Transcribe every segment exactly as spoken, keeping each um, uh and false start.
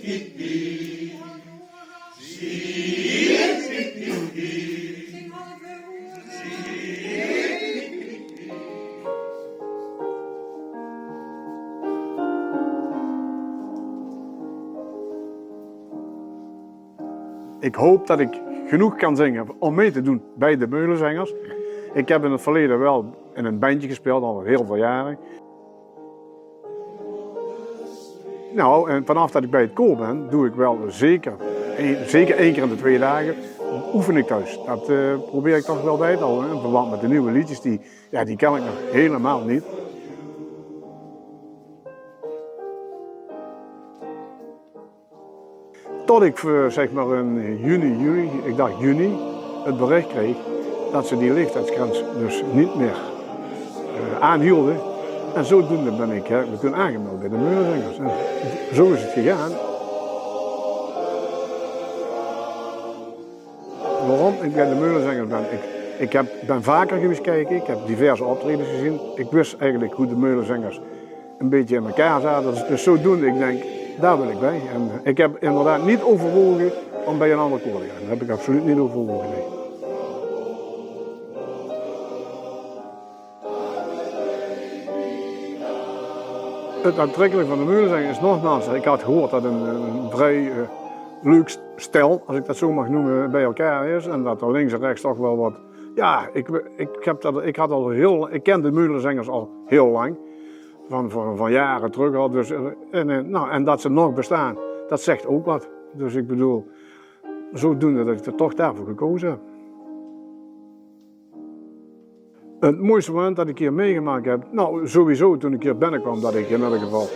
Ik hoop dat ik genoeg kan zinge om mee te doen bij de Meulenzengers. Ik heb in het verleden wel in een bandje gespeeld, al heel veel jaren. Nou, en vanaf dat ik bij het koor ben, doe ik wel zeker, een, zeker één keer in de twee dagen, oefen ik thuis. Dat eh, probeer ik toch wel bij te houden in verband met de nieuwe liedjes. Die, ja, die kan ik nog helemaal niet. Tot ik, eh, zeg maar in juni, juli, ik dacht juni, het bericht kreeg dat ze die leeftijdsgrens dus niet meer eh, aanhielden. En zodoende ben ik, heb ik me toen aangemeld bij de Meulenzengers. En zo is het gegaan. Waarom ik bij de Meulenzengers ben? Ik, ik heb, ben vaker geweest kijken, ik heb diverse optredens gezien. Ik wist eigenlijk hoe de Meulenzengers een beetje in elkaar zaten. Dus, dus zodoende, ik denk, daar wil ik bij. En ik heb inderdaad niet overwogen om bij een ander koor te gaan. Daar heb ik absoluut niet overwogen, nee. Het aantrekkelijke van de Meulenzengers is nogmaals, ik had gehoord dat een, een vrij eh, leuk stel, als ik dat zo mag noemen, bij elkaar is. En dat er links en rechts toch wel wat. Ja, ik, ik, heb dat, ik, had al heel, ik ken de Meulenzengers al heel lang. Van, van, van jaren terug al. Dus, eh, en, eh, nou, en dat ze nog bestaan, dat zegt ook wat. Dus ik bedoel, zodoende dat ik er toch daarvoor gekozen heb. Het mooiste moment dat ik hier meegemaakt heb, nou sowieso toen ik hier binnenkwam, dat ik in ieder geval,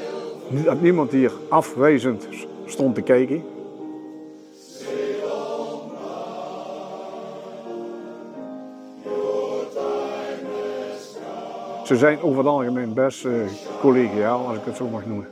dat niemand hier afwijzend stond te kijken. Ze zijn over het algemeen best eh, collegiaal, als ik het zo mag noemen.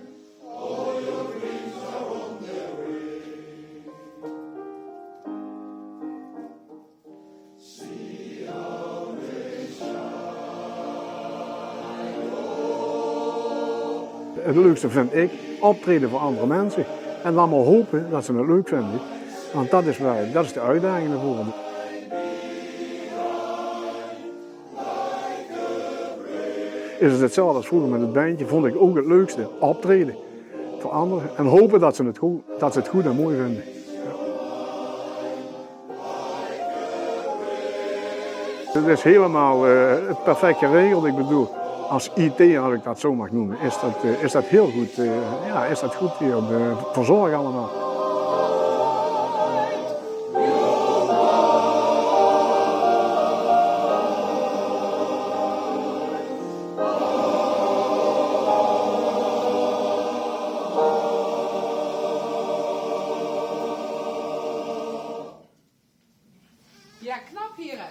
Het leukste vind ik optreden voor andere mensen. En dan maar hopen dat ze het leuk vinden. Want dat is, waar, dat is de uitdaging ervoor. Is het hetzelfde als vroeger met het bandje, vond ik ook het leukste optreden voor anderen. En hopen dat ze het goed, dat ze het goed en mooi vinden. Het is helemaal eh, perfect geregeld. Ik bedoel, als I T, als ik dat zo mag noemen, is dat, eh, is dat heel goed, eh, ja, is dat goed hier eh, verzorgd allemaal. Ja, knap hier, hè.